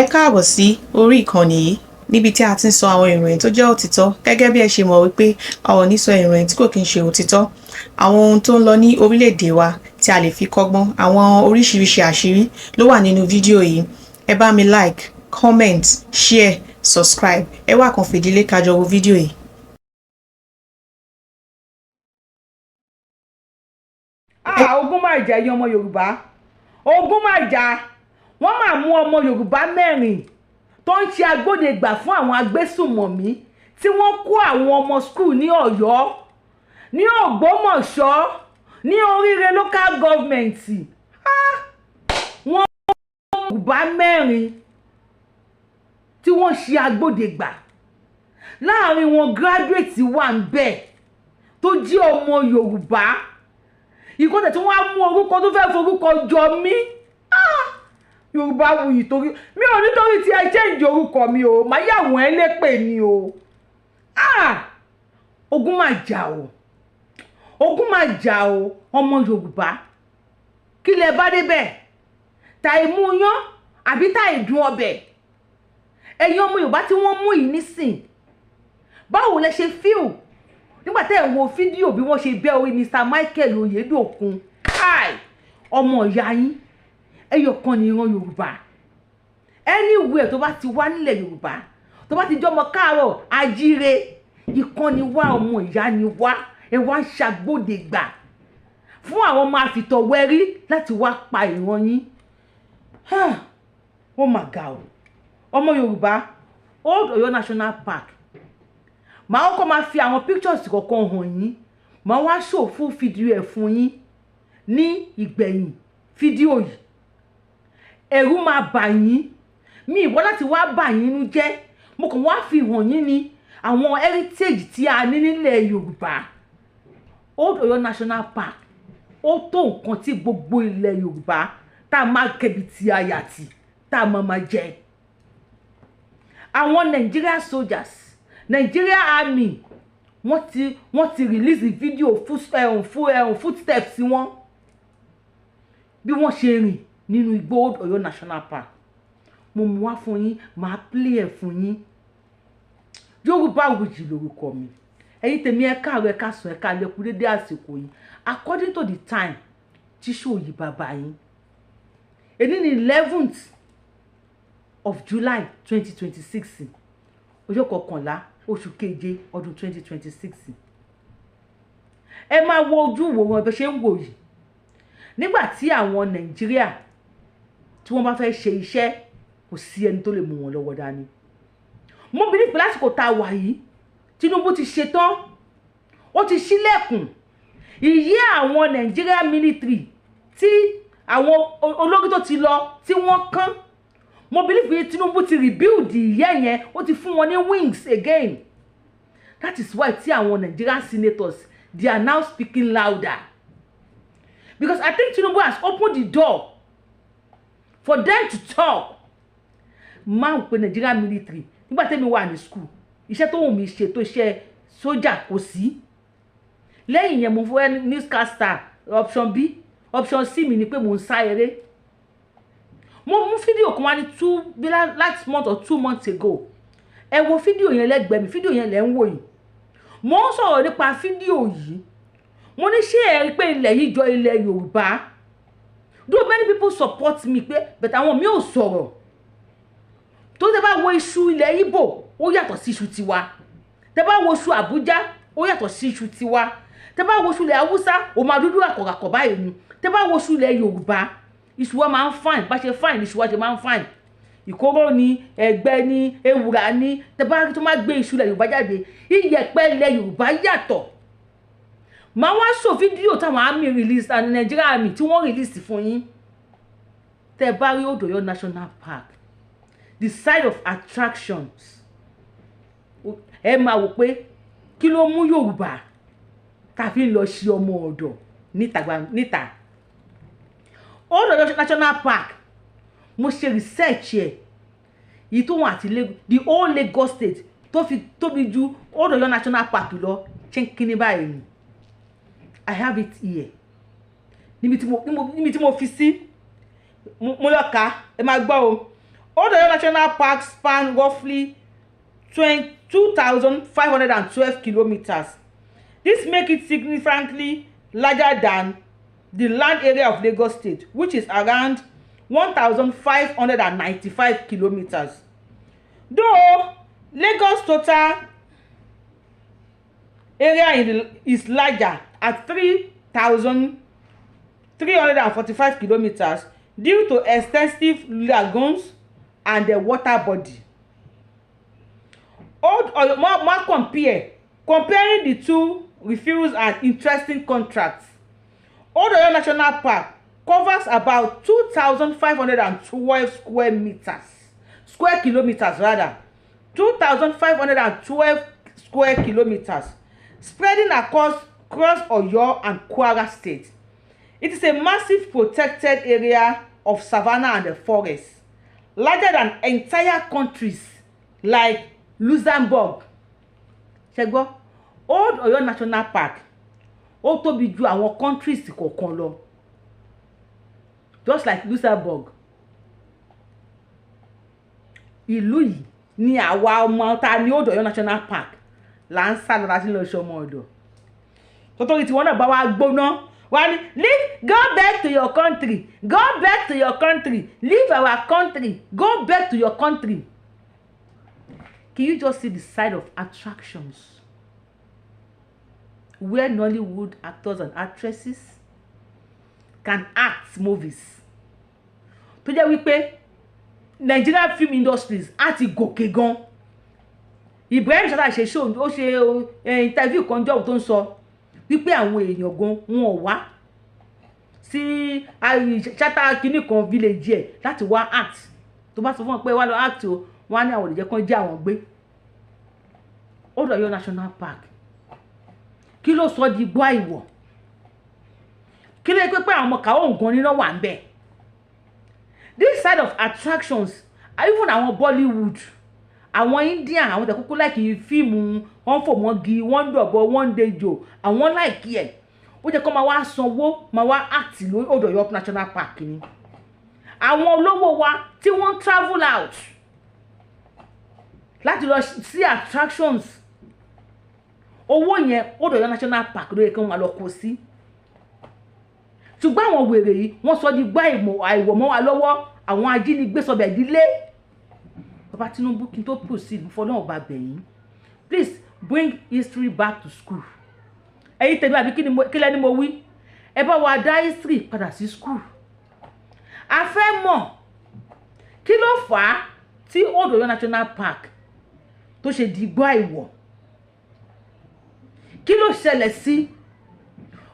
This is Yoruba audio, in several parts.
Ẹ káàbọ̀ sí orí ìkànnì yìí níbi tí a ti ń sọ àwọn ìròyìn tó jẹ́ òtítọ́. Gẹ́gẹ́ bí ẹ ṣe mọ̀ wípé a ò ní sọ ìròyìn tí kò kí ń ṣe òtítọ́. Àwọn ohun tó ń lọ ní orílẹ̀-èdè wa tí a lè fi kọ́gbọ́n, àwọn oríṣiríṣi àṣírí ló wà nínú fídíò yìí. Ẹ bá mi like, comment, share, subscribe. Ẹ wá kan fìdílé ká jọ wo fídíò yìí. Ah, ogun máa jà, ẹ̀yin ọmọ Yorùbá, ogun máa jà. Wọ́n máa mú ọmọ Yorùbá 4 tó ń ṣe agbódegbà fún àwọn agbésùmọ̀mí tí wọ́n kó àwọn ọmọ school ní Ọ̀yọ́, ní Ògbómọ̀ṣọ́, ní Oríire local government. Wọ́n mú Yorùbá 4 tí wọ́n ṣe agbódegbà. Láàrin wọn, graduate wà ń bẹ̀ tó jẹ́ ọmọ Yorùbá. Ìkọ́tẹ̀ tí wọ́n á mú orúkọ tó fẹ́ forúkọ jọ mí. Yorùbá wuyì, torí mi ò nítorí tí ẹ change orúkọ mi o, màá yà wọ́n ẹ lépè ni o. Ogun máa jà o, ogun máa jà o. Ọmọ Yorùbá, kí lẹ bá débẹ̀? Ta ìmú yán àbí ta ìdùn ọbẹ̀? Ẹ̀yin ọmọ Yorùbá tí wọ́n mú yìí nísìn, báwo lẹ ṣe feel nígbà tẹ́ ẹ̀ wo fídíò bí wọ́n ṣe bẹ́ orí Mr. Michael Oyedokun? Kai, ọmọ ìyá yín ẹyọ kan ní ìran Yorùbá. Anywhere tó bá ti wá nílẹ̀ Yorùbá, tó bá ti jọmọ káàárọ̀ ajíire, ìkan ni wá, ọmọ ìyá ni wá. Ẹ wá ń ṣàgbọ́dẹ̀gbà fún àwọn ọmọ àfìtọ̀wẹ́rí láti wá pa ìran yín. Ó mà ga o. Ọmọ Yorùbá, Old Ọ̀yọ́ National Park, màá kọ́kọ́ máa fi àwọn pictures kọ̀ọ̀kan hàn yín, màá wá show full fídíò ẹ̀ fún yín ní ìgbẹ̀yìn fídíò yìí. Ẹ̀rù máa bà yín. Mi ìwọ láti wá bà yín nínú jẹ́, mo kàn wá fi hàn yín ní àwọn heritage tí a ní nílẹ̀ Yorùbá. Old Ọ̀yọ́ National Park, ó tó nǹkan tí gbogbo ilẹ̀ Yorùbá tá a máa kẹbi tí a yà tì tá a máa máa jẹ. Àwọn Nigeria soldiers, Nigeria army, wọ́n ti release video footsteps wọn, bí wọ́n ṣe rìn nínú igbó Old Ọ̀yọ́ National Park. Mo mú wá fún yín, màá play ẹ̀ fún yín. Yorùbá Wuyì lórúkọ mi. Ẹ̀yin tèmi, ẹ káàárọ̀, ẹ káàsán, ẹ káalẹ́, kú dédé àsìkò yìí according to the time tí show yìí bàbá yín. Èní ní 11th of July 2026, ọjọ́ 11 oṣù keje ọdún 2026. Ẹ máa wo ojú ìwòran ẹbẹ ṣe ń wò yìí. Nígbà tí àwọn Nàìjíríà tí wọ́n bá fẹ́ ṣe iṣẹ́, kò sí ẹni tó lè mú wọn lọ́wọ́ dání. Mo believe pé lásìkò tá a wà yìí, Tinubu ti ṣetán, ó ti ṣílẹ̀kùn ìyí àwọn Nigeria military tí àwọn olórí tó ti lọ tí wọ́n kán. Mo believe pé Tinubu ti rebuild ìyẹ́ yẹn, ó ti fún wọn ní wings again. That is why tí àwọn Nigerian senators, they are now speaking louder, because I think Tinubu has opened the door for them to talk. Máa ń pe Nigerian military. Nígbà tẹ́mi wà ní school, iṣẹ́ tó wù mí ṣe tó iṣẹ́ sójà kò sí. Lẹ́yìn yẹn, mo fẹ́ newscaster, option B. Option C mi ni pé mo ń sá eré. Mo mú fídíò kan wá ní two bí last month or 2 months ago. Ẹ wo fídíò yẹn lẹ́gbẹ̀ẹ́ mi, fídíò yẹn lẹ́ ń wò yìí. Mo ń sọ̀rọ̀ nípa fídíò yìí. Mo ní, ṣé ẹ rí pé ilẹ̀ yìí jọ ilẹ̀ Yorùbá? Though many people support me pé, but àwọn mi ò sọ̀rọ̀ tó. Tẹ́ bá wo iṣu ilẹ̀ Ìgbò, ó yàtọ̀ sí iṣu tiwa. Tẹ́ bá wo iṣu Àbújá, ó yàtọ̀ sí iṣu tiwa. Tẹ́ bá wo iṣu ilẹ̀ Haúsá, ó máa dúdú àkọ̀ràkọ̀ báyìí ni. Tẹ́ bá wo iṣu ilẹ̀ Yorùbá, iṣu wa máa ń fine. Bá ṣe fine, iṣu wa ṣe máa ń fine. Ìkóró ni, ẹ̀gbẹ́ ni, ewùrà ni. Tẹ́ bá tó máa gbé iṣu ilẹ̀ Yorùbá jáde, iyẹ̀pẹ̀ ilẹ̀ Yorùbá yàtọ̀. Màá wá sọ fídíò táwọn army release and Nigeria army tí wọ́n release fún yín. Tẹ́ bá rí Old Ọ̀yọ́ National Park, the side of attractions, ẹ máa wò pé kí ló mú Yorùbá tá a fi ń lọ ṣe ọmọ ọ̀dọ̀ níta níta. Old Ọ̀yọ́ National Park, mo ṣe research ẹ̀ yìí tó wọn àti the whole Lagos State tó fi tóbi ju Old Ọ̀yọ́ National Park lọ chinkini báyìí ni. I have it here níbi tí mo fi sí. Mo lọ kà á, ẹ máa gbọ́ o. Old Oyo National Park span roughly 2,512 kilometers. This makes it significantly larger than the land area of Lagos State, which is around 1,595 kilometers. Though Lagos total area is larger at 3,345 kilometers due to extensive lagoons and the water body. Old Oyo more comparing the two reveals an interesting contrast. Old Oyo National Park covers about 2,512 square meters, square kilometers rather, 2,512 square kilometers, spreading across Oyo and Kwara State. It is a massive protected area of savanna and the forest, larger than entire countries like Luxembourg. Ṣé gbọ́, Old Oyo National Park, ó tóbi ju àwọn countries kọ̀ọ̀kan lọ, just like Luxembourg. Ìlú yìí ni àwa ọmọ ta ní Old Oyo National Park là ń sá lọ láti lọ ṣe ọmọ ọ̀dọ̀. Tótórí tí wọ́n náà bá wá gbóná, wá ní, "Leave, go back to your country, go back to your country, leave our country, go back to your country." Can you just see the side of attractions where Nollywood actors and actresses can act movies, tó jẹ́ wípé Nigerian film industries á ti gòkè gan? Ibrahim Chatta ṣe show, ó ṣe interview kan jọ́wọ́ tó ń sọ wípé àwọn èèyàn gan wọn ò wá sí Chatta kinní kan village ẹ̀ láti wá act. Tó bá sọ fún wọn pé wá lọ act o, wọn á ní àwọn òdìjẹ́ kan jẹ́ àwọn gbé. Old Ọ̀yọ́ National Park, kí ló sọ di igbó àìwọ̀? Kí ló yẹ pé àwọn ọmọ kàwọ́ nǹkan níná wà ń bẹ̀? This side of attractions, even àwọn Bollywood, àwọn Indian, àwọn tẹ̀kúkú like fíìmù wọ́n fò mọ́gi, wọ́n ń dọ̀bọ̀, wọ́n ń dejò, àwọn like ẹ̀. Ó jẹ́ kó máa wá sanwó máa wá act lórí Old Ọ̀yọ́ National Park ni. Àwọn olówó wa tí wọ́n travel out láti lọ sí attractions, owó yẹn, Old Ọ̀yọ́ National Park ló yẹ kí wọ́n máa lọ kó sí. Ṣùgbọ́n àwọn wèrè yìí, wọ́n sọ di gbá àìwọ̀ mọ́ wa lọ́wọ́. Àwọn ajínigbé sọbẹ̀ dílé. Bàbá Tinubu, kí n tó proceed, mo fọlọ́run bá bẹ̀ yín, please bring history back to school. Ẹ̀yin tẹ̀lé àbí kí lẹ́ni mo wí? Ẹ bá wa dá history padà sí school. A fẹ́ mọ̀ kí ló fà á tí Old Ọ̀yọ́ National Park tó ṣe di igbó àìwọ̀. Kí ló ṣẹlẹ̀ sí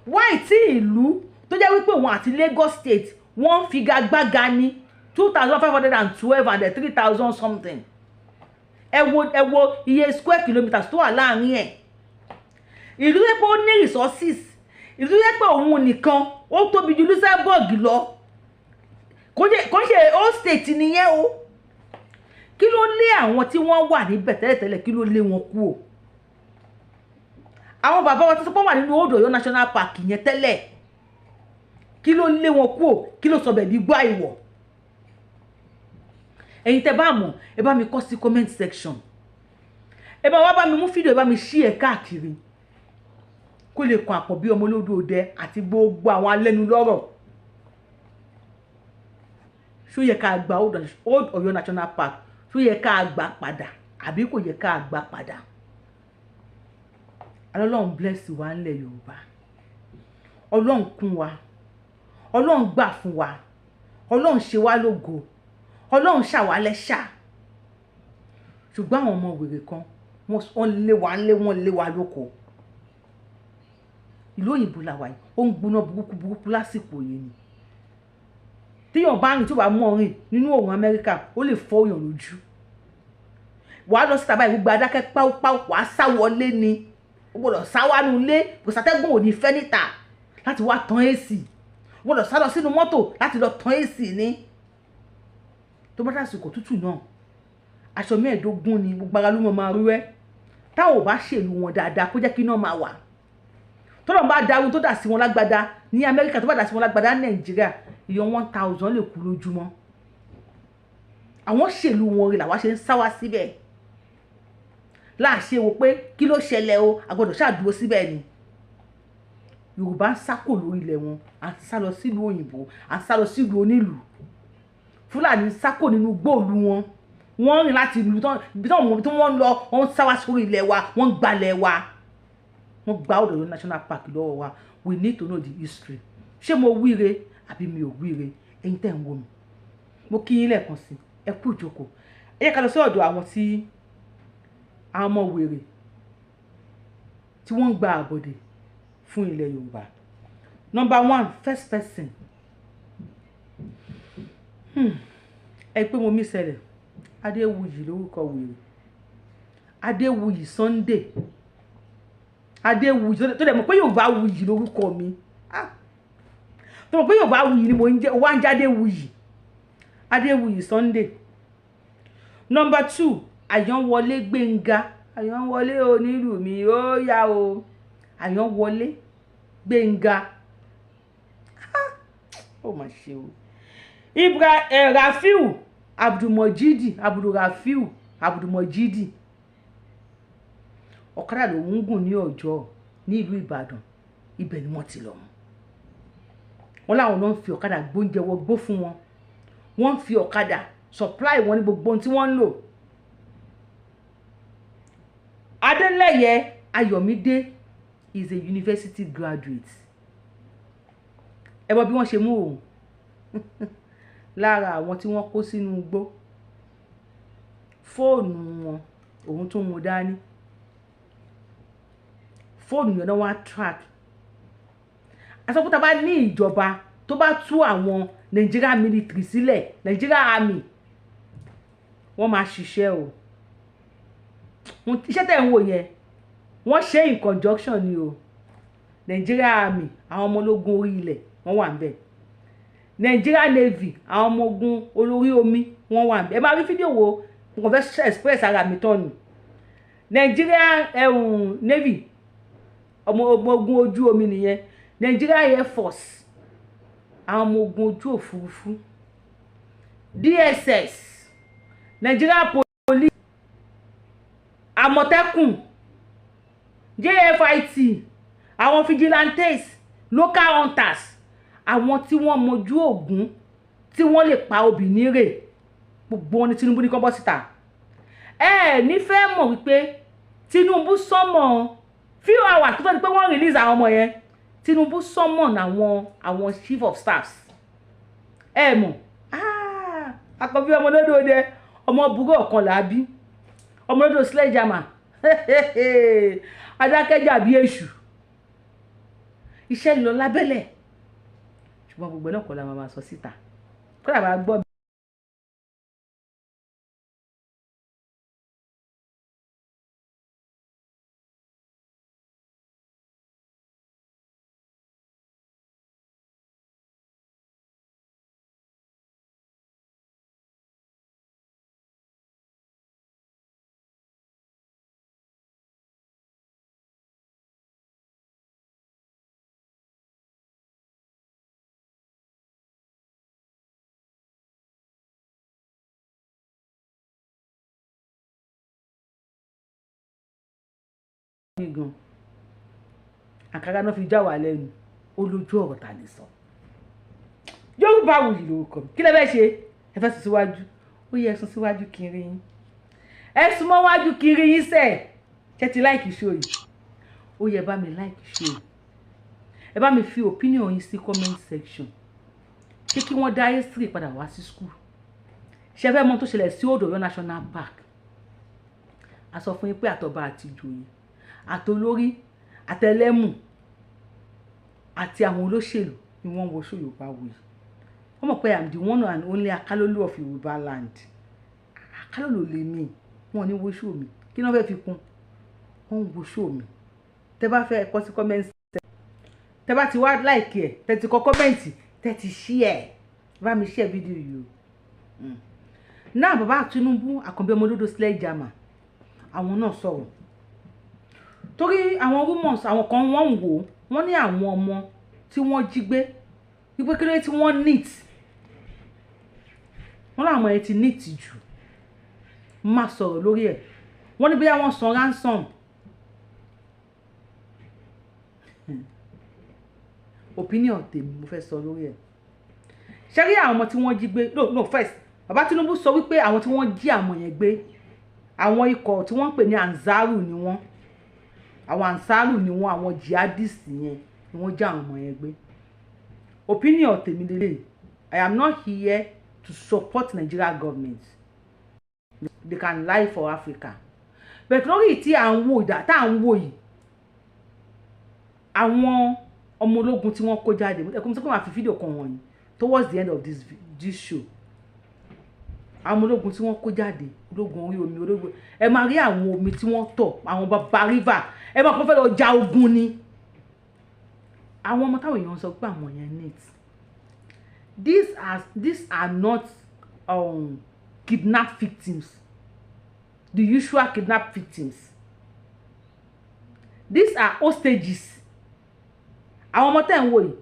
wáì tí ìlú tó jẹ́ wípé òun àti Lagos State wọ́n figagbága ní 2,512 and 3,000 something? Ẹ wo iye square kilometres tó wà láàrin ẹ̀. Ìlú tó yẹ pé ó ní resources, ìlú tó yẹ pé òun nìkan ó tóbi ju Luxembourg lọ, kò ṣe old state nìyẹn o. Kí ló lé àwọn tí wọ́n wà níbẹ̀ tẹ́lẹ̀tẹ́lẹ̀? Kí ló lé wọn kú o? Àwọn bàbá wa tó sọ pé wà nínú Old Ọ̀yọ́ National Park yẹn tẹ́lẹ̀, kí ló lé wọn kú o? Kí ló sọ bẹ̀ ní gbọ́ àìwọ̀? Ẹ̀yin tẹ́ bá mọ̀, ẹ bá mi kọ sí comment section. Ẹ bá wá bá mi mú fídíò, ẹ bá mi ṣí ẹ káàkiri kó lè kan àpọ̀ bí ọmọ olódò òde àti gbogbo àwọn alẹ́nulọ́rọ̀. Ṣó yẹ ká gba Old Ọ̀yọ́ National Park? Ṣó yẹ ká gbà padà àbí kò yẹ ká gbà padà? Ọlọ́run bless wa ńlẹ̀ Yorùbá. Ọlọ́run kún wa, Ọlọ́run gbà fún wa, Ọlọ́run ṣe wá lógo, Ọlọ́run ṣàwálẹ́ṣà. Ṣùgbọ́n àwọn ọmọ wèrè kan, wọ́n lé wa ńlé, wọ́n lé wa lóko. Ìlú òyìnbó la wà yìí, ó ń gbóná burúkú burúkú lásìkò yìí ni. Téèyàn bá rìn, tí ó bá mọ̀ rìn nínú òòrùn Amẹ́ríkà, ó lè fọ́ èèyàn lójú. Wàá lọ síta báyìí, gbogbo adákẹ́ páúpáú, wàá sá wọlé ni. Ó gbọ́dọ̀ sá wá nu ilé, kò sátẹ́gùn ò ní fẹ́ níta láti wá tan AC. Ó gbọ́dọ̀ sá lọ sínú mọ́tò láti lọ tan AC ní. Tó bá dàsìkò tútù náà, aṣọ 15 ni gbogbo ara ló mọ̀ máa rú ẹ́. Táwọn ò bá ṣèlú wọn dáadáa, kó jẹ́ kí iná máa wà, tọ́lọ̀ bá darun tó dà sí wọn lágbádá ní Amẹ́ríkà, tó bá dà sí wọn lágbádá ní Nàìjíríà, ìyẹn 1,000 lè kú lójúmọ́. Àwọn ṣèlú wọn rí làwa ṣe ń sá wá síbẹ̀. Láàṣẹ wo pé kí ló ṣẹlẹ̀ o, a gbọ́dọ̀ ṣàdúró síbẹ̀ ni. Yorùbá ń sá kò lórí ilẹ̀ wọn, à ń sá lọ sílùú òyìnbó, à ń sá lọ sílùú onílùú. Fúlàní ń sá kò nínú gbóòlù wọn, wọ́n rìn láti ìlú ibi tí wọ́n ń lọ, wọ́n ń sá wá sórí ilẹ̀ wa, wọ́n ń gbalẹ̀ wa, wọ́n gba Old Oyo National Park lọ́wọ́ wa. We need to know the history. Ṣé mo wíre àbí mi ò wíre? Ẹ̀yin tẹ́ ń wò mí, mo kí yín lẹ́ẹ̀kan sí, ẹ kú ìjókòó. Ẹ yẹ ká lọ sí ọ̀dọ̀ àwọn tí àwọn ọmọ wèrè tí wọ́n ń gba àbọ̀dè fún ilẹ̀ Yorùbá. Number one, first person. Ẹ pé mo mí ṣẹlẹ̀. Adéwuyì lórúkọ wèrè, Adéwuyì Sunday Adéwuyì, tó dẹ̀ mọ̀ pé Yorùbá wuyì lórúkọ mi, tó mọ̀ pé Yorùbá wuyì ni mo ń jẹ́, wá ń jẹ́ Adéwuyì, Adéwuyì Sunday. Number two, Àyànwọlé Gbénga. Àyànwọlé onílù mi ó yá o, Àyànwọlé Gbénga, ó mà ṣe o. Ibra Rafiu Abdulmojidi, Abdulrafiu Abdulmojidi, ọ̀kadà lòún gùn ní Ọjọ́ ní ìlú Ìbàdàn, ibẹ̀ ni wọ́n ti lọ mú wọn. Láwọn náà ń fi ọ̀kadà gbóúnjẹ wọgbó fún wọn, wọ́n ń fi ọ̀kadà supply wọn ní gbogbo ohun tí wọ́n ń lò. Adélẹ́yẹ Ayọ̀mídé is a university graduate. Ẹ mọ bí wọ́n ṣe mú òun lára àwọn tí wọ́n kó sínú igbó, fóònù wọn òun tún mú dání, fóònù yẹn náà wá track. Àsọkúta bá ní ìjọba tó bá tú àwọn Nigeria military sílẹ̀, Nigeria army, wọ́n máa ṣiṣẹ́ o. Iṣẹ́ tẹ̀ ń wò yẹn, wọ́n ṣe in conjunction ni o. Nigeria army, àwọn ọmọ ológun orí ilẹ̀, wọ́n wà níbẹ̀. Nigeria navy, àwọn ọmọ ogun olórí omi, wọ́n wà níbẹ̀. Ẹ máa rí fídíò wo, mo kàn fẹ́ express ara mi tán ni. Nigeria navy, ọmọ ogun ojú omi nìyẹn. Nigeria air force, àwọn ọmọ ogun ojú òfurufú, DSS, Nigeria police, Àmọ̀tẹ́kùn, JFIT, àwọn vigilantes, local hunters, àwọn tí wọ́n mojú ògún tí wọ́n lè pa obì nírè, gbogbo wọn ni Tinubu ní kán bọ́ síta. Ẹ nífẹ̀ẹ́ mọ̀ wípé Tinubu summon few hours tó tó di pé wọ́n release àwọn ọmọ yẹn, Tinubu summon àwọn chief of staffs. Ẹ mọ̀ àkọ́bí ọmọ lódò dẹ, ọmọ burú ọ̀kan làábí, ọmọ lódò sledgehammer, adákẹ́jà bí èṣù. Iṣẹ́ lọ lábẹ́lẹ̀, ṣùgbọ́n gbogbo náà kọ́ la máa sọ síta, kó làbá gbọ́. Gan àkàrà náà fi já wà lẹ́nu, ó lójú ọ̀rọ̀ ta lè sọ. Yorùbá Wuyì lórúkọ mi. Kí lẹ fẹ́ ṣe? Ẹ fẹ́ sún síwájú, ó yẹ ẹ sún síwájú kí n rí yín, ẹ sún mọ́ wájú kí n rí yín sẹ̀. Ṣé ti like show yìí? Ó yẹ bá mi like show yìí, ẹ bá mi fi opinion yín sí comment section. Ṣé kí wọ́n dá history padà wá sí school? Ṣé ẹ fẹ́ mọ̀ tó ṣẹlẹ̀ sí Old Ọ̀yọ́ National Park? A sọ fún yín pé àtọba àti ìjòyè, àtolórí, àtẹlẹ́mù àti àwọn olóṣèlú ni wọ́n ń wọṣọ Yorùbá Wuyì. Wọ́n mọ̀ pé I'm the one and only Akálólú of Yorùbá land. Akálólú lè mí, wọ́n ní wọṣọ mi. Kí ni wọ́n fẹ́ fi kún? Wọ́n ń wọṣọ mi. Tẹ́ bá fẹ́ kọ sí comment, tẹ́ bá ti wá like ẹ̀, tẹ́ ti kọ comment, tẹ́ ti share, bá mi share fídíò yìí o. Náà bàbá Tinubu, Àkànbí ọmọlódò sledgehammer, àwọn náà sọ̀rọ̀ torí àwọn rumors, àwọn kan wọ́n ń wò, wọ́n ní àwọn ọmọ tí wọ́n jí gbé, wípé kí ló dé tí wọ́n neat. Wọ́n láwọn yẹn ti ní ìtìjú. Má sọ̀rọ̀ lórí ẹ̀. Wọ́n ní bóyá wọ́n san ransom. Opinion tèmi mo fẹ́ sọ lórí ẹ̀. Ṣé rí àwọn ọmọ tí wọ́n jí gbé? No, first, bàbá Tinubu sọ wípé àwọn tí wọ́n jí àwọn yẹn gbé, àwọn ikọ̀ tí wọ́n ń pè ní Ansaru ni wọ́n. Àwọn Ansaru ni wọ́n, àwọn jihadist yẹn ni wọ́n já àwọn ọmọ yẹn gbé. Opinion tèmi lélẹ̀, I am not here to support Nigeria government. They can lie for Africa. But lórí tí à ń wò ìdá tá à ń wò yìí, àwọn ọmọ ológun tí wọ́n kó jáde, ẹ̀kọ́ mi sọ pé màá fi fídíò kan wọ̀nyí towards the end of this show. Àwọn ọmọ ológun tí wọ́n kó jáde, ológun orí omi, ológun, ẹ máa rí àwọn omi tí wọ́n tọ̀, àwọn bàbá river, ẹ máa kọ́ fẹ́ lọ ja ogun ni. Àwọn ọmọ táwọn èèyàn sọ pé àwọn yẹn neat. These are not kidnap victims, the usual kidnap victims. These are hostages. Àwọn ọmọ tẹ́ ń wò yìí,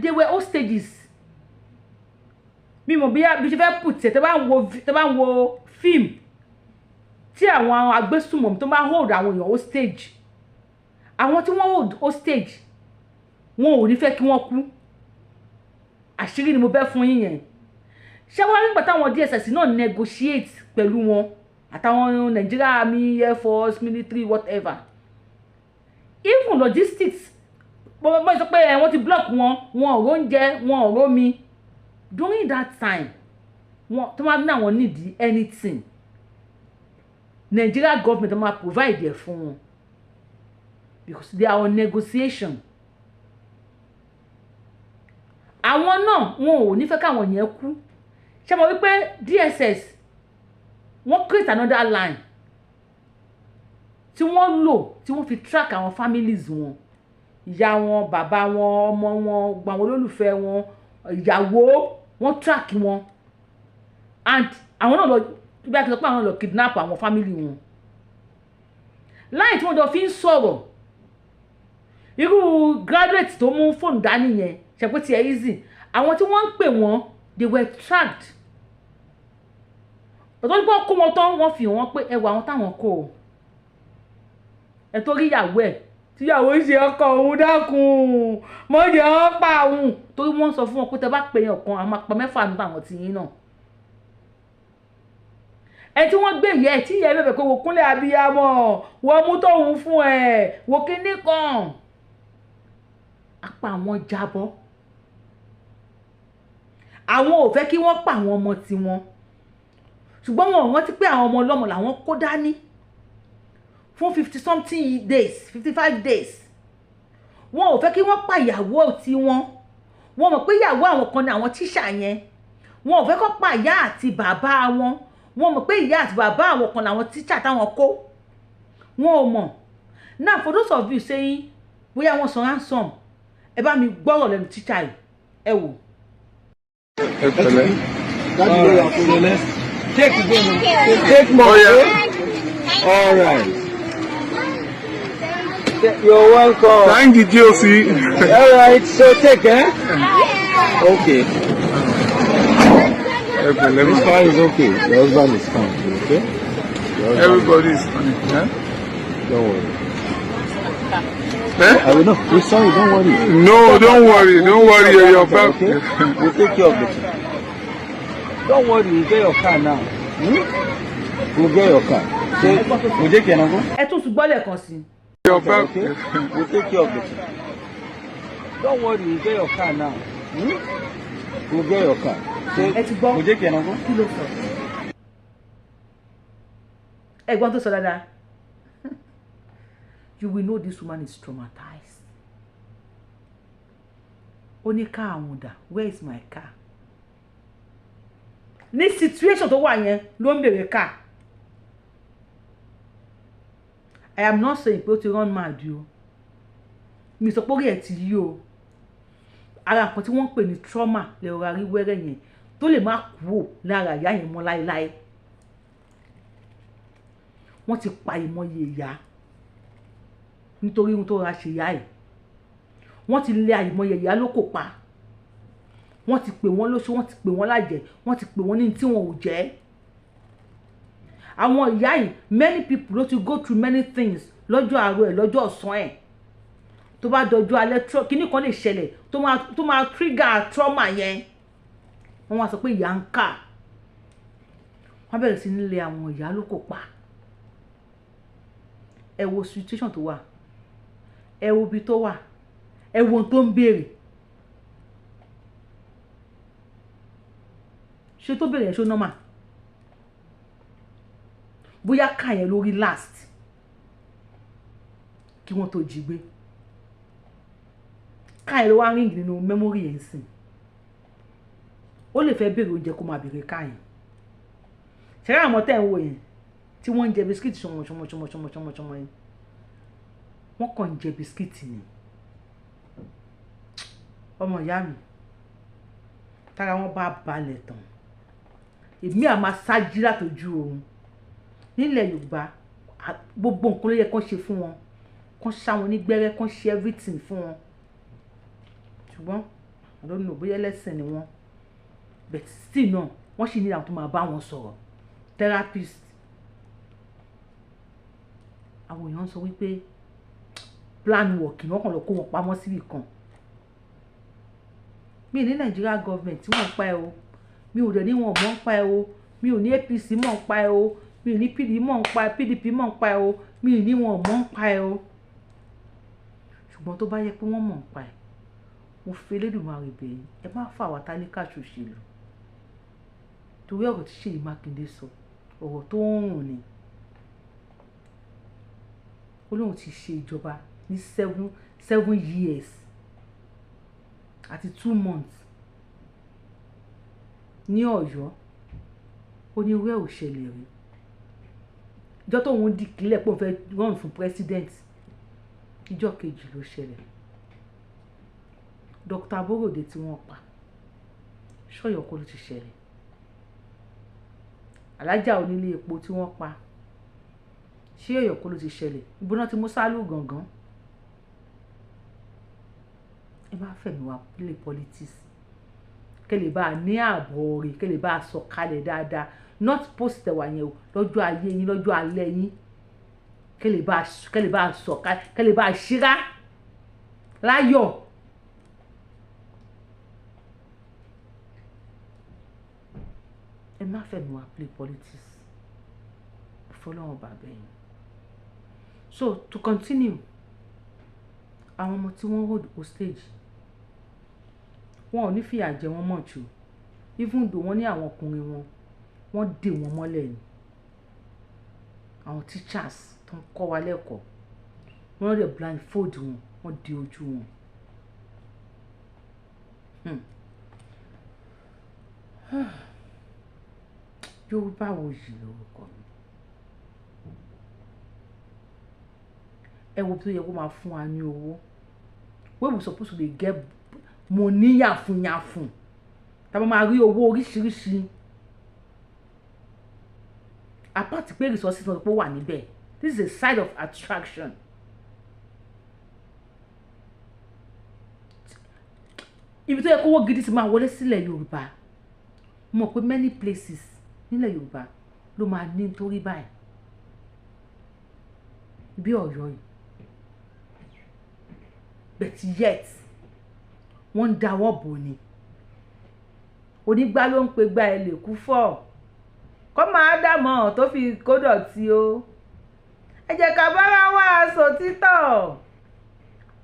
they were hostages. Mi mọ̀ bí bí ṣe fẹ́ put ẹ̀. Tẹ́ bá ń wo fíìmù tí àwọn agbésùmọ̀mí tó máa hold àwọn èèyàn hostage, àwọn tí wọ́n hold hostage, wọn ò ní fẹ́ kí wọ́n kú. Àṣírí ni mo bẹ́ fún yín yẹn. Ṣé wọ́n nígbà táwọn DSS náà negotiate pẹ̀lú wọn àtàwọn Nigeria Army, Air Force, military, whatever, even logistics, bọ́n sọ pé wọ́n ti block wọn, wọn ò róúnjẹ, wọn ò rómi during that time. Wọn tó máa ní àwọn need anything, Nigeria government máa provide ẹ̀ fún wọn because they are on negotiation. Àwọn náà, wọn ò ní fẹ́ káwọn yẹn kú. Ṣé mo wípé DSS, wọ́n create another line tí wọ́n lò tí wọ́n fi track àwọn families wọn, ìyá wọn, bàbá wọn, ọmọ wọn, gbogbo àwọn olólùfẹ́ wọn, ìyàwó wọn, track wọn. And àwọn náà lọ bí a ti sọ pé àwọn lọ kidnap àwọn family wọn láì tí wọ́n jọ fi ń sọ̀rọ̀. Irú graduate tó mú fóònù dání yẹn ṣe pé tiẹ̀ easy. Àwọn tí wọ́n ń pè wọ́n, they were tracked. Ọ̀tọ́ nípa kó wọn tán, wọ́n fi hàn wọ́n pé ẹ wọ àwọn táwọn kó o. Ẹ tó rí ìyàwó ẹ̀ tíyàwó ń ṣe ọkọ òun, dákun mọ́jọ́ ọ́n pa òun, torí wọ́n sọ fún wọn pé tẹ bá pè yàn kan, àwọn máa pa mẹ́fà nínú àwọn tìyín náà. Ẹ tí wọ́n gbé ìyá ẹ̀, tí ìyá ẹ̀ bẹ̀bẹ̀ pé wò kúnlẹ̀ abiyamọ, wọ́n mú tóun fún ẹ, wò kíní kan, apá àwọn jábọ́. Àwọn ò fẹ́ kí wọ́n pa àwọn ọmọ tiwọn, ṣùgbọ́n wọn ò rántí pé àwọn ọmọ ọlọ́mọ làwọn kó dání fún 50 something days, 55 days. Wọn ò fẹ́ kí wọ́n pa ìyàwó tiwọn. Wọn mọ̀ pé ìyàwó àwọn kan ní àwọn tíṣà yẹn. Wọn ò fẹ́ kó pa ìyá àti bàbá wọn. Wọn mọ̀ pé ìyá àti bàbá àwọn kan làwọn tíṣà táwọn kó. Wọn ò mọ̀. Now, for those of you saying bóyá wọ́n san ransom, ẹ bá mi gbọ́rọ̀ lẹ́nu tíṣà yìí, ẹ wò. Ẹ pẹ̀lẹ́. Take Take more. Oh, yeah. Okay? All right. You're welcome. Thank the GOC. All right. So take, eh? Okay. Ẹ pẹ̀lẹ́. This one is okay. Your husband is fine. Okay. Your husband. Everybody is fine. Eh? Don't worry. Eh? I will know. We're sorry. Don't worry. No, don't worry. Don't worry. You're back. Okay. We'll take care of it. Don't worry. We'll get your car now. Hmm? We'll get your car. So we'll take care now. Ẹ tún tún gbọ́ lẹ́ẹ̀kan sí i. You're back. Okay. We'll take care of it. Don't worry. We'll get your car now. Hmm? We'll get your car. So Ẹ ti gbọ́. we'll take care now. Kí ló sọ? Ẹ̀gbọ́n tó sọ dáadáa, you will know this woman is traumatized. Ó ní ká àwọn dà, where is my car? Ní situation tó wà yẹn ló ń bèrè car. I am not saying pé ó ti run mad o. Mi sọ pé orí ẹ̀ ti yí o. Ara nǹkan tí wọ́n ń pè ní trauma lè rọra rí wẹ́rẹ́ yẹn tó lè má kúrò lára ìyá yẹn mọ́ láéláé. Wọ́n ti pa ìmọye ìyá nítorí ohun tó ra ṣe ìyá ẹ̀. Wọ́n ti lé àìmọye ìyá ló kò pa. Wọ́n ti pè wọ́n lóṣù, wọ́n ti pè wọ́n lájẹ́, wọ́n ti pè wọ́n ní tí wọn ò jẹ́. Àwọn ìyá yìí, many people ló ti go through many things lọ́jọ́ àárọ̀ ẹ̀, lọ́jọ́ ọ̀sán ẹ̀, tó bá dọjọ́ alẹ́, kíní kan lè ṣẹlẹ̀ tó máa trigger trauma yẹn. Wọ́n wá sọ pé ìyá ń kà, wọ́n bẹ̀rẹ̀ sí nílé àwọn ìyá ló kò pa. Ẹ wo situation tó wà, ẹ wo ibi tó wà, ẹ wo ohun tó ń béèrè. Ṣé tó béèrè yẹn, ṣó normal? Bóyá ká yẹn lórí last kí wọ́n tó jí gbé, ká yẹn ló wá ring nínú memory yẹn sìn. Ó lè fẹ́ béèrè oúnjẹ, kó máa béèrè ká yẹn. Ṣẹ́rẹ́ àwọn tẹ́ ń wò yẹn tí wọ́n ń jẹ biscuit ṣọmọ ṣọmọ ṣọmọ ṣọmọ ṣọmọ ṣọmọ yẹn, wọ́n kàn ń jẹ biscuit ni. Ọmọ ìyá mi, tára wọn bá balẹ̀ tán, èmi à máa ṣáájú látọjú oorun. Nílẹ̀ Yorùbá, gbogbo nǹkan ló yẹ kán ṣe fún wọn, kán ṣá wọn ní gbẹ́rẹ́, kán ṣe everything fún wọn. Ṣùgbọ́n I don't know bóyá ẹlẹ́sìn ni wọ́n, but still náà, wọ́n sì ní àwọn tó máa bá wọn sọ̀rọ̀, therapist. Àwọn èèyàn sọ wípé plan work ni wọ́n kàn lọ kó wọn pamọ́ síbì kan. Mi ní Nigeria government tí wọ́n pa ẹ o, mi ò dẹ̀ ní wọn mọ̀ ń pa ẹ o. Mi ò ní APC mọ̀ ń pa ẹ o, mi ò ní PDP mọ̀ ń pa ẹ, PDP mọ̀ ń pa ẹ o, mi ò ní wọn mọ̀ ń pa ẹ o. Ṣùgbọ́n tó bá yẹ pé wọ́n mọ̀ ń pa ẹ, mo fi Elédùmarè bẹ̀ yín, ẹ má fà wá tálíkà ṣòṣèlú, torí ọ̀rọ̀ tí Ṣèyí Mákindé sọ, ọ̀rọ̀ tó ń rùn ni. Ó lóun ti ṣe ìjọba ní 7 years àti 2 months ní Ọ̀yọ́. Ó ní irú ẹ̀ ò ṣẹlẹ̀ rí. Ìjọ tóun declare pé òun fẹ́ run fún president, ìjọ kejì ló ṣẹlẹ̀. Dr. Aborode tí wọ́n pa, ṣọ́yọ̀ kọ́ ló ti ṣẹlẹ̀? Alájà onílé epo tí wọ́n pa, ṣé Ọ̀yọ́ kọ́ ló ti ṣẹlẹ̀? Ibo náà ti mú sálù gangan? Ẹ má fẹ̀mí wa play politics. Kẹ́ lè bá a ní ààbọ̀ rẹ̀, kẹ́ lè bá a sọ kalẹ̀ dáadáa, not post ẹ̀wà yẹn o. Lọ́jọ́ ayé yín, lọ́jọ́ alẹ́ yín, kẹ́ lè bá a sọ kalẹ̀, kẹ́ lè bá a ṣíra láyọ̀. Ẹ má fẹ̀mí wa play politics, fọlọ́run bàbá yín. So to continue, àwọn ọmọ tí wọ́n hold hostage, wọn ò ní fìyà jẹ wọ́n mọ̀ jù, even though wọ́n ní àwọn ọkùnrin wọn, wọ́n dè wọ́n mọ́lẹ̀ ni. Àwọn teachers tó ń kọ́ wa lẹ́kọ̀ọ́, wọ́n rẹ̀ blindfold wọn, wọ́n di ojú wọn. Yorùbá Wuyì lórúkọ mi. Ẹ wo bí tó yẹ kó máa fún wa ní owó wey we suppose to dey get money yàfùnyàfùn, tá a máa rí owó oríṣiríṣi, apart pé resources náà pé wà níbẹ̀. This is a side of attraction. Ibi tó yẹ kówó gidi ti máa wọlé sílẹ̀ Yorùbá, mo mọ̀ pé many places nílẹ̀ Yorùbá ló máa ní nítorí báyìí bí Ọ̀yọ́ yìí, but yet wọ́n ń dáwọ́ bò ní. Onígbá ló ń pe gbá ẹ lè kú fọ́ kọ́ máa dàmọ́ tó fi kó dọ̀tí o. Ẹ jẹ́ ká bára wá sòtítọ́.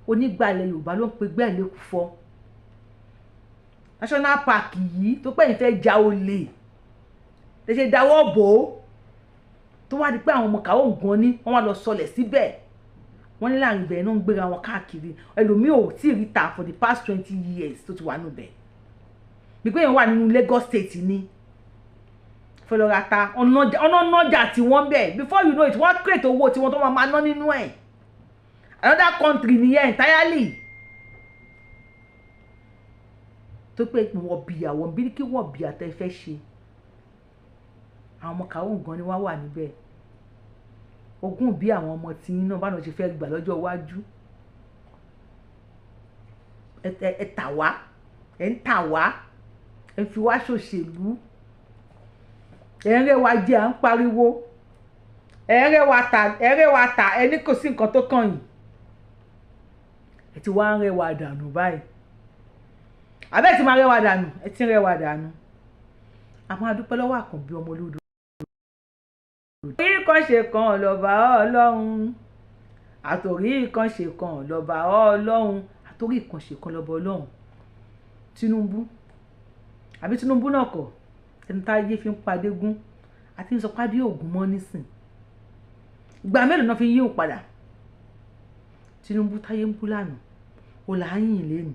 Onígbà ilẹ̀ Yorùbá ló ń pe gbá ẹ lè kú fọ́. National park yìí tó pẹ́yìn fẹ́ ja olè lè ṣe dáwọ́ bò ó, tó wá di pé àwọn ọmọ kàwọ́ nǹkan ní wọ́n wá lọ sọlẹ̀ síbẹ̀. Wọ́n ní láàrin ibẹ̀ náà ń gbéra wọn káàkiri. Ẹlòmíì ò tí ì rí ta for the past 20 years tó ti wà nù bẹ̀, bí pé èèyàn wà nínú Lagos State ní fẹ́ lọ ra ta ọ̀nà nájà tí wọ́n bẹ̀. Before you know it, wọ́n create owó tí wọ́n tó máa ná nínú ẹ̀. Another country nìyẹn entirely. Tó pé wọ́n bìyà, wọ́n bí kí wọ́n bìyà tẹ́ fẹ́ ṣe. Àwọn ọmọ kàwọ́ gan ni wọ́n wà níbẹ̀. Ogún bí àwọn ọmọ tí yín náà bá náà ṣe fẹ́ gbà lọ́jọ́ iwájú. Ẹ tà wá, ẹ ń tà wá. Ẹ fi wá ṣòṣèlú, ẹ̀ ń rẹ́ wa jẹ, à ń pariwo, ẹ̀ ń rẹ́ wa tà, ẹ̀ ń rẹ́ wa tà. Ẹni kò sí nǹkan tó kàn yín. Ẹ ti wá ń rẹ́ wa dànù báyìí, àbẹ́ ti máa rẹ́ wa dànù? Ẹ ti ń rẹ́ wa dànù. Àmọ́ a dúpẹ́ lọ́wọ́ Àkànbí ọmọ olódò. Àtòrí kan ṣe kan lọ́ba Ọlọ́run, àtòrí kan ṣe kan lọ́ba Ọlọ́run, àtòrí kan ṣe kan lọ́ba Ọlọ́run. Tinubu, àbí Tinubu náà kọ́, ẹni tá ayé fi ń padégún àti ń sọ pàdé ògùn mọ́ nísìn. Ìgbà mélòó náà fi ń yí òun padà? Tinubu táyé ń bú lánàá, ó là á yìn lẹ́nu.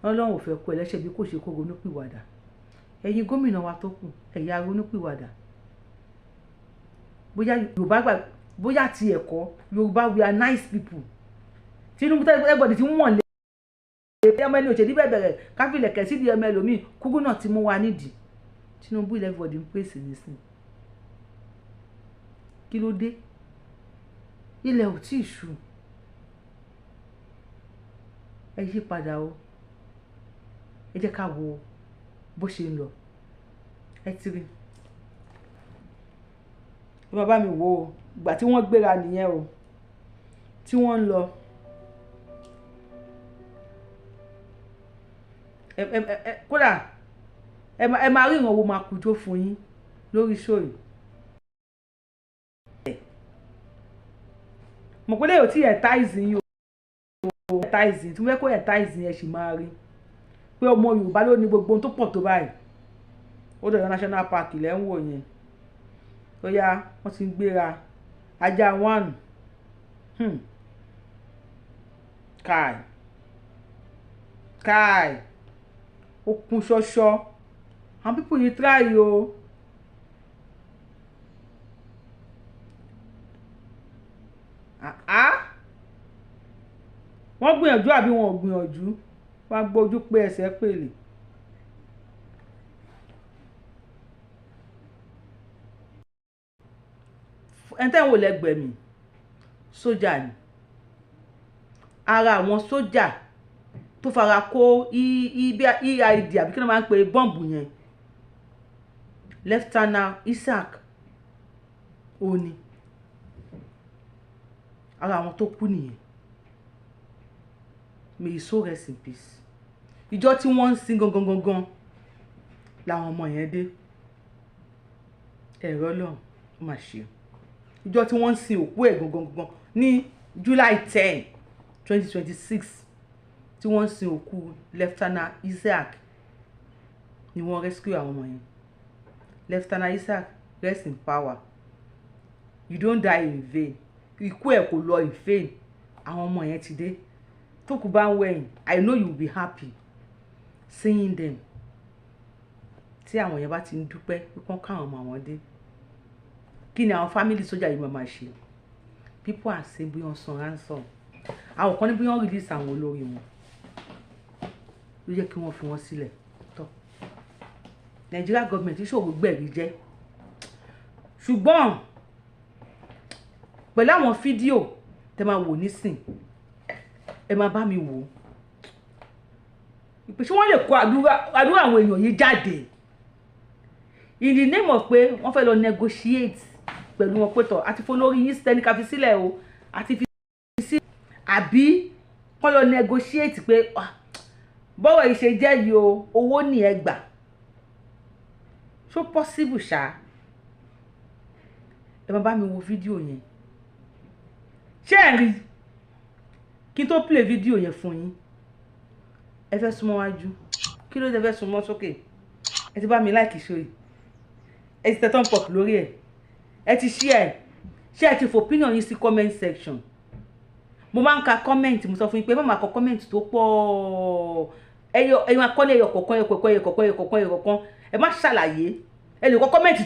Ọlọ́run ò fẹ́ kó ẹlẹ́ṣẹ̀ bí kò ṣe kó ronúpìwàdà. Ẹ̀yin gómìnà wa tó kù, ẹ̀yà ronúpìwàdà. Bóyá Yorùbá gbà, bóyá ti ẹ̀kọ́ Yorùbá, we are nice people. Tinubu tẹ́lẹ̀, everybody ti ń wọ̀n lé ọmọ ẹni òṣèlú bẹ̀rẹ̀ káfílẹ̀ kẹ̀ sídìí ọmọ ẹlòmíì kúkú náà ti mú wa nídìí. Tinubu ilẹ̀, everybody ń pèsè nísìn. Kí ló dé? Ilẹ̀ ò tí ì ṣú. Ẹ yí padà o. Ẹ jẹ́ ká wo bó ṣe ń lọ. Ẹ ti rí, ẹ máa bá mi wò ó. Ìgbà tí wọ́n gbéra nìyẹn o, tí wọ́n ń lọ. Ẹ ẹ ẹ kódà ẹ máa rí ìrànwọ́, máa kújó fún yín lórí show yìí. Mọ̀ pé lẹ́yìn tí ẹ̀ táìsì yín o, ẹ̀ táìsì tí mo fẹ́ kó ẹ̀ táìsì yẹn sì máa rí pé ọmọ Yorùbá ló ní gbogbo ohun tó pọ̀ tó báyìí. Ó dọ̀yọ́ National Park lẹ́ ń wò yẹn. Ó yá, wọ́n ti ń gbéra. Ajá one, Kai kai, ó kún ṣọ́ṣọ́. Àwọn people yìí try o. Ah, wọ́n gbìyànjú àbí wọn ò gbìyànjú? Wọ́n á gbójú pé ẹsẹ̀ pèlè. Ẹni tẹ́ ń wò lẹ́gbẹ̀ẹ́ mi, sójà ni. Ara àwọn sójà tó fara kó EID, àbí kí ló máa ń pè bọ́ǹbù yẹn, Lieutenant Isaac oni, ara àwọn tó kú nìyẹn. May his soul rest in peace. Ìjọ tí wọ́n ń sin gangan gangan làwọn ọmọ yẹn dé. Ẹ̀rọ lọ́hùn, ó mà ṣe. Ìjọ tí wọ́n ń sin òkú ẹ̀ gangan gangan ní July 10, 2026, tí wọ́n ń sin òkú Lieutenant Isaac ni wọ́n rescue àwọn ọmọ yẹn. Lieutenant Isaac, rest in power. You don't die in vain. Ikú ẹ̀ kò lọ in vain. Àwọn ọmọ yẹn ti dé. Tó kù bá ń wẹ̀yìn, I know you will be happy seeing them. Tí àwọn yẹn bá ti ń dúpẹ́ pé kán káwọn ọmọ àwọn dé, kí ni àwọn family sójà yìí máa ṣe? People are saying bí wọ́n san ransom. Àwọn kan ní bí wọ́n release àwọn olórí wọn ló jẹ́ kí wọ́n fi wọ́n sílẹ̀. Tọ́ Nigeria government ṣòro gbẹ̀rí jẹ́, ṣùgbọ́n pẹ̀lú àwọn fídíò tẹ máa wò nísìn, ẹ máa bá mi wò ó ìpè. Ṣé wọ́n lè kó àdúrà àwọn èèyàn yìí jáde in the name of pé wọ́n fẹ́ lọ negotiate pẹ̀lú wọn pé tọ̀ àti fọlórí yín sẹ́ni ká fi sílẹ̀ o, àti fi sílẹ̀, àbí kọ́ lọ negotiate pé bọ́rọ̀ yìí ṣe jẹ́ yìí o, owó ní ẹ gbà? So possible ṣá? Ẹ máa bá mi wo fídíò yẹn. Ṣé ẹ rí? Kí n tó play fídíò yẹn fún yín, ẹ fẹ́ súnmọ́ wájú. Kí ló dé fẹ́ súnmọ́ sókè? Ẹ ti bá mi like show yìí, ẹ ti tẹ thumb up lórí ẹ, ẹ ti share. Ṣé ẹ ti fò opinion yín sí comment section? Mo máa ń ka comment. Mo sọ fún yín pé má máa kọ comment tó pọ̀. Ẹyọ ẹyọ máa kọ́ ní ẹyọ kọ̀ọ̀kan, ẹyọ kọ̀ọ̀kan, ẹyọ kọ̀ọ̀kan, ẹyọ kọ̀ọ̀kan, ẹyọ kọ̀ọ̀kan. Ẹ má ṣàlàyé. Ẹ lè kọ comment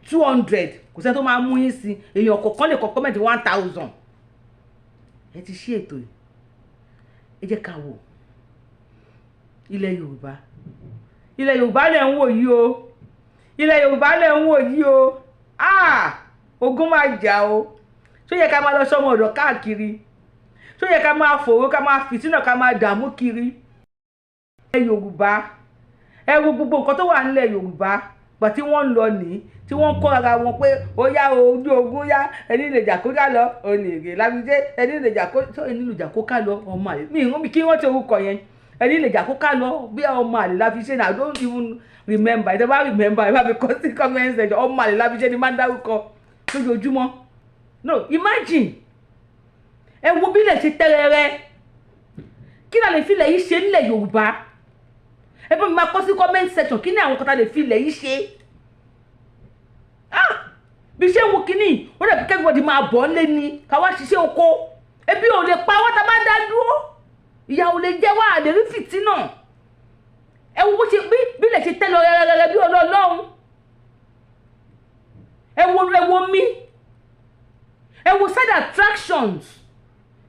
200, kò sẹ́ni tó máa mú yín sí. Èèyàn kọ̀ọ̀kan lè kọ comment 1000. Ẹ ti ṣí ètò yìí, ẹ jẹ́ ká wò. Ilẹ̀ Yorùbá, ilẹ̀ Yorùbá lẹ̀ ń wò yìí o. Ilẹ̀ Yorùbá lẹ̀ ń wò yìí o. Ah, ogun máa jà o. Ṣó yẹ ká máa lọ sọmọ ọ̀dọ̀ káàkiri? Ṣó yẹ ká máa fòró, ká máa fìtínà, ká máa dààmú kiri? Ilẹ̀ Yorùbá, Ẹ wo gbogbo nǹkan tó wà nílẹ̀ Yorùbá gbà tí wọ́n ń lọ ní, tí wọ́n ń kọ́ ara wọn pé ó yá o, ojú ogun yá, ẹni lè jà kó ká lọ, òní èrè lábíjẹ́, ẹni lè jà kó, ẹni lè jà kó ká lọ, ọmọ àlè mi ìrún mi kí wọ́n ti orúkọ yẹn, ẹni lè jà kó ká lọ bí ọmọ àlè láfiṣẹ́ náà. I don't even remember. Ẹ bá remember, ẹ bá mi kọ sí comment section. Ọmọ àlè láfiṣẹ́ ni máa ń dárúkọ lójoojúmọ́. No, imagine, ẹ wo bí ilẹ̀ ṣe tẹ́rẹ̀ẹ́rẹ́. Kí la lè fi ilẹ̀ yìí ṣe nílẹ̀ Yorùbá? Ẹ bá mi máa kọ sí comment section, kí ni àwọn kan tá lè fi ilẹ̀ yìí ṣe? Ah, bí ṣé wo kínní ó dẹ̀ bí everybody máa bọ̀ ńlé ni, ká wá ṣiṣẹ́ oko. Ebi ò lè pa wá tá a bá dá dúró, ìyà ò lè jẹ wá, àlè rí fìtínà. Ẹ wo bó ṣe bí ilẹ̀ ṣe tẹ́ lọ rẹ́rẹ́rẹ́ bí ọlọ́ọ̀lọ́hún. Ẹ wo mi, ẹ wo side attractions.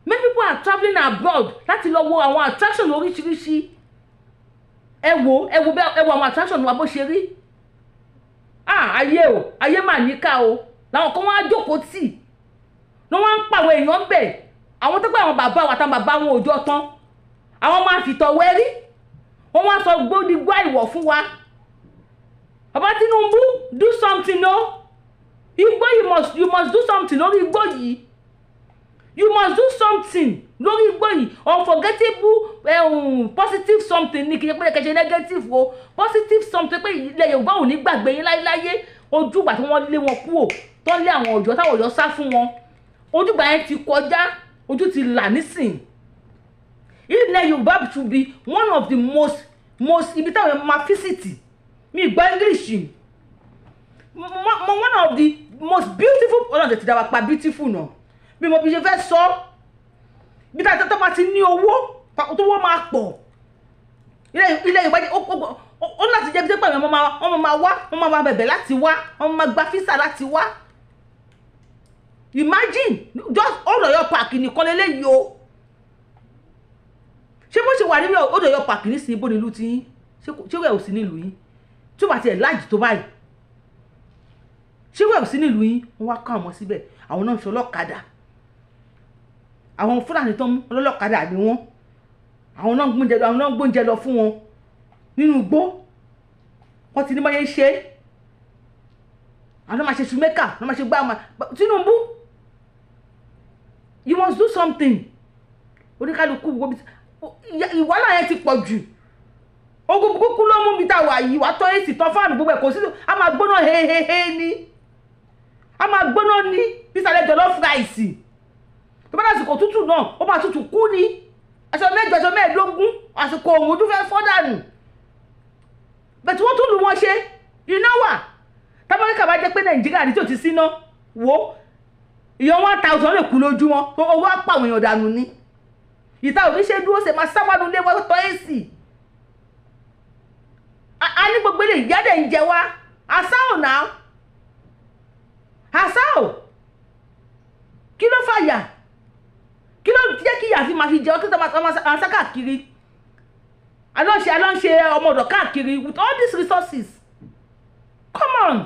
Many people are travelling abroad láti lọ wo àwọn attraction oríṣiríṣi. Ẹ wo ẹ wo àwọn attraction wa bó ṣe rí. Ah, ayé o, ayé mà níkà o. Làwọn kan wá jókòó tì ní wọ́n ń pa àwọn èèyàn bẹ̀, àwọn tó pé àwọn bàbá wa àtàwọn bàbá wọn ò jọ tán, àwọn máa fìtọ̀ wẹ́rí, wọ́n wá sọ gbódìgbà ìwọ̀ fún wa. Bàbá Tinubu, do something o. Igbó, you must do something lórí igbó yìí. You must do something lórí igbó yìí. Unforgettable, positive something ní, kì í ṣe pé kẹ̀ṣẹ̀ negative o, positive something pé ilẹ̀ Yorùbá ò ní gbàgbé yín láéláyé. Ojúgbà tí wọ́n lé wọn kúrò, tó lé àwọn Ọ̀yọ́, táwọn Ọ̀yọ́ sá fún wọn, ojúgbà yẹn ti kọjá, ojú ti là nísìn. Ilẹ̀ Yorùbá should be one of the most ibi táwọn èèyàn máa visit. Mi gbọ́ English mo, one of the most beautiful. Ọlọ́run ti dá wa pa beautiful náà. Bí mo fi ṣe fẹ́ sọ, bí táwọn tó bá ti ní owó tó wọ́n máa pọ̀, ilẹ̀ Yorùbá ó láti jẹ́ bí pé wọ́n máa wá, wọ́n máa bẹ̀bẹ̀ láti wá, wọ́n máa gba visa láti wá. Imagine, just Old Ọ̀yọ́ Park nìkan lélẹ́yìí o. Ṣé bó ṣe wà nínú Old Ọ̀yọ́ Park nísìnyí, bó nílùú tí yín? Ṣé wẹ̀ ò sí nílùú yín tí ó bá tiẹ̀ láàjì tó báyìí? Ṣé wẹ̀ ò sí nílùú yín? Wọ́n wá kọ́ àwọn síbẹ̀, àwọn náà ń ṣe ọlọ́kadà. Àwọn Fúlàní tó ń mú ọlọ́kadà ni wọ́n. Àwọn náà ń gbóúnjẹ lọ fún wọn nínú igbó. Wọ́n ti ní báyẹn ṣe, àwọn náà máa ṣe ṣùmẹ́kà, náà máa ṣe gbá. Tinubu, you must do something. Oníkálukú wo bí ìwàhálà yẹn ti pọ̀ jù. Ogun kúkú ló mú bí tá a wà yìí. Wàá tọ́ èsì tán, fáànù gbogbo ẹ̀ kò sí, a máa gbóná hehehe ni, a máa gbóná ní bísàlẹ̀ jollof rice. Tó bá lásìkò tútù náà, ó máa tútù kú ni, aṣọ 8, aṣọ 15, àsìkò òun ojú fẹ́ fọ́ dànù. Bẹ̀tí wọ́n tún lù wọ́n ṣe iná wà. Tábàríkà bá jẹ́ pé Nàìjíríà ní tí ò ti síná wo, ìyẹn 1,000 lè kú lójúmọ́. Owó á pa àwọn èèyàn dànù ni. Ìta ò ní ṣe dúró ṣe máa sáwánú lé wọ́n tọ́ èsì. A ní gbogbo ilé ìyá dẹ̀ ń jẹ wá. Àṣà ò náà, àṣà ò. Kí ló fàyà? Kí ló jẹ́ kí ìyà fi máa fi jẹ ọ́? Kí ló máa sá káàkiri, alọ́ṣe ọmọ ọ̀dọ̀ káàkiri with all these resources? Come on,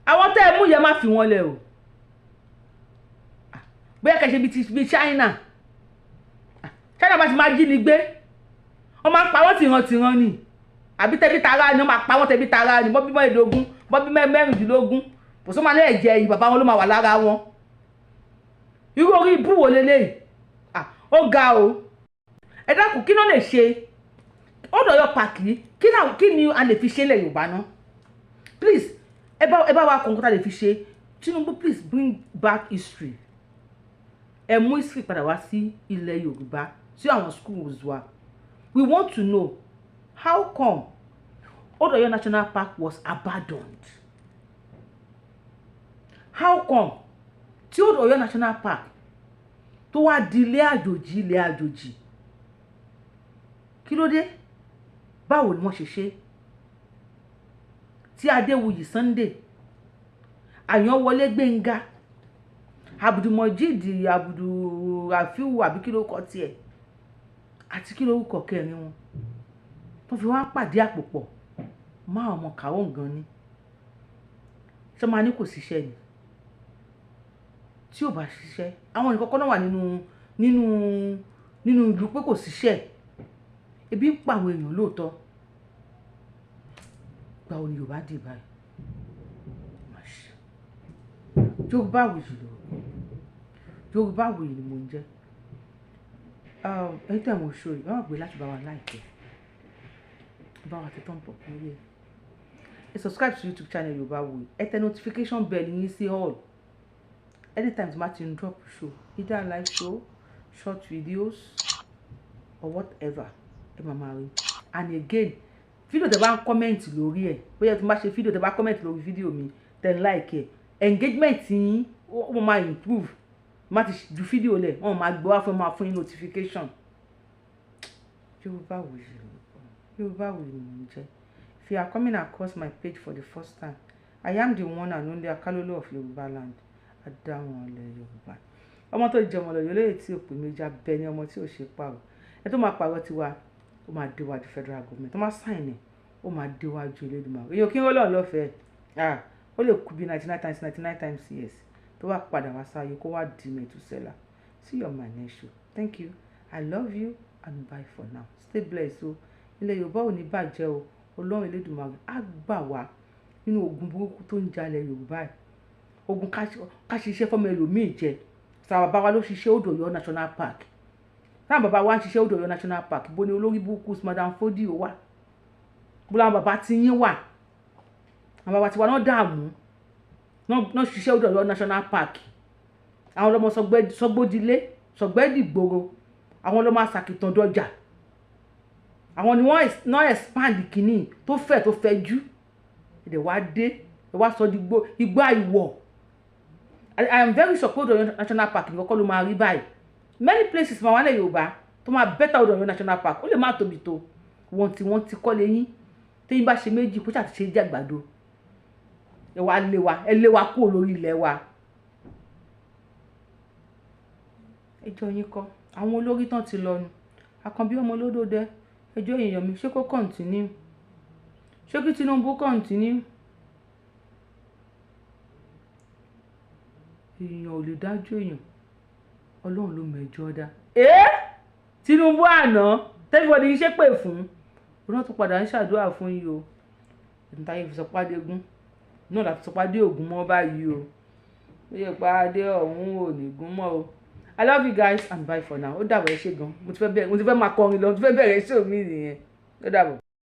àwọn tẹ́ ẹ mú yẹn, má fi wọ́n lẹ̀ o. Bóyá kẹ́sẹ̀ bíi ti bíi China. China bá ti máa jí ni gbé, wọ́n máa ń pa wọ́n tìrantìran ni, àbí tẹbí tará ni wọ́n máa pa wọ́n, tẹbí tará ni. Bọ́bí 25, bọ́bí 16, kò sọ ma ní ẹ̀jẹ̀ yìí, bàbá wọn ló máa wà lára wọn. Irú orí ibú wo leléyìí? Ó ga o. Ẹ dákun, kí ló lè ṣe Old Ọ̀yọ́ Park? Kí ni a lè fi ṣe ilẹ̀ Yorùbá náà? Please, ẹ bá wa kọ̀ǹkan tá a lè fi ṣe. Tinubu, please bring back history. Ẹ mú history padà wá sí ilẹ̀ Yorùbá, sí àwọn schools wa. We want to know how come Old Ọ̀yọ́ National Park was abandoned. How come tí Old Ọ̀yọ́ National Park tó wá di ilé àjòjì, ilé àjòjì? Kí ló dé? Báwo ni wọ́n ṣe ṣe tí Adéwuyì Sunday Àyànwọlé, Gbénga Abdulmojid, Abdulrafiu, àbí kí ló kọ tiẹ̀, àti kí lórúkọ kẹrin wọn, tó fi wá pàdé àpò pọ̀ má ọmọ kàwọ́ gan ni? Ṣé máa ní kò síṣẹ́ ni? Tí ò bá ṣiṣẹ́, àwọn nǹkan kan náà wà nínú ìlú pé kò síṣẹ́. Ebi ń pa àwọn èèyàn lóòótọ́. Gba òní Yorùbá dì báyìí. Má ṣe. Yorùbá Wuyì lórúkọ, Yorùbá Wuyì ni mò ń jẹ́. Ẹ̀yin tẹ̀ wọ́n show yìí, wọ́n gbé láti bá wa like, bá wa tẹ thumb up lórí ẹ̀. Ẹ subscribe to YouTube channel Yorùbá Wuyì. Ẹ tẹ notification bell yín sí all. Anytime tí ma ti ń drop show, either live show, short videos or whatever, ẹ máa máa rí. And again, fídíò tẹ bá ń comment lórí ẹ̀, bóyá tí mo bá ṣe fídíò, tẹ bá comment lórí fídíò mi, tẹ like ẹ̀, engagement yín ó máa improve. Má ti ju fídíò lẹ̀, wọ́n máa gbọ́ wá fún, máa fún yín notification. Yorùbá Wuyì lórúkọ, Yorùbá Wuyì ni mò ń jẹ́. If you are coming across my page for the first time, I am the one and only Akalolo of Yorùbá land, adáwọn ilẹ̀ Yorùbá, ọmọ tó jẹ ọmọ lọ yóò tí ò pé méjì abẹ ní ọmọ tí ò ṣe pààrọ̀. Ẹ tó máa pààrọ̀ tiwa, ó máa déwájú federal government, tó máa sign ẹ̀, ó máa déwájú Elédùmarè. Èèyàn kí ń rọ́lọ́ lọ́fẹ̀ẹ́. Ah, ó lè kú bí 99 times 99 times years, tó wá padà wá sáyé, kó wá di Mẹ̀túsẹ́là. See you on my next show. Thank you, I love you and bye for now. Stay blessed o. Ilẹ̀ Yorùbá ò ní bàjẹ́ o. Ọlọ́run Elédùmarè á gbà wá nínú ogun burúkú tó ń jalè Yorùbá yìí, ogun ká ṣiṣẹ́ fọ́mọ ẹlòmíì jẹ. Sáwọn bàbá wa ló ṣiṣẹ́ Odò Ọ̀yọ́ National Park. Táwọn bàbá wa ń ṣiṣẹ́ Odò Ọ̀yọ́ National Park, bó ni olórí burúkú Madam Fodio wà? Bó làwọn bàbá ti yín wà? Àwọn bàbá tiwa náà dààmú náà ṣiṣẹ́ Odò Ọ̀yọ́ National Park. Àwọn ọlọ́mọ sọgbódilé, sọgbẹ́dìgboro, àwọn ọlọ́mọ àsàkìtàn dọjà, àwọn ni wọ́n náà expand kínní tó fẹ̀, tó fẹ̀ jú. Ẹ̀dẹ̀ wá dé, ẹ̀ wá sọ di igbó àìwọ̀. I am very sure pé Odò Ọ̀yọ́ National Park nìkan kọ́ ló máa rí báyìí. Many places máa wà lẹ̀ Yorùbá tó máa better Odò Ọ̀yọ́ National Park. Ó lè má tóbi tó wọ́n tí wọ́n ti kọ́ lẹ́yìn. Téyín bá ṣe méjì, kó ṣàti ṣe jẹ́ àgbàdo. Ẹ wá lé wa, ẹ lé wa kúrò lórí ilẹ̀ wa. Ẹjọ́ yín kọ́, àwọn olórí tán ti lọ nu. Àkànbí ọmọ olódòdẹ, ẹjọ́ èèyàn mi, ṣé kó continue? Ṣé kí Tinubu continue? Èèyàn ò lè dájú èèyàn, Ọlọ́run ló mẹjọ dá. Ẹ́ Tinubu àná tẹ́fíwọ́dì yìí ṣépè fún òun náà tún padà ń ṣàdúrà fún yìí o. Ìtàyè fi sọpádé gún náà láti sọpádé ògún mọ́ báyìí o. Ó yẹ pàdé ọ̀hún ò ní gún mọ́ o. I love you guys and bye for now. Ó dàbọ̀, ẹ ṣé gan. Mo ti fẹ́ máa kọrin lọ, mo ti fẹ́ bẹ̀rẹ̀ show mi nìyẹn. Ó dàbọ̀.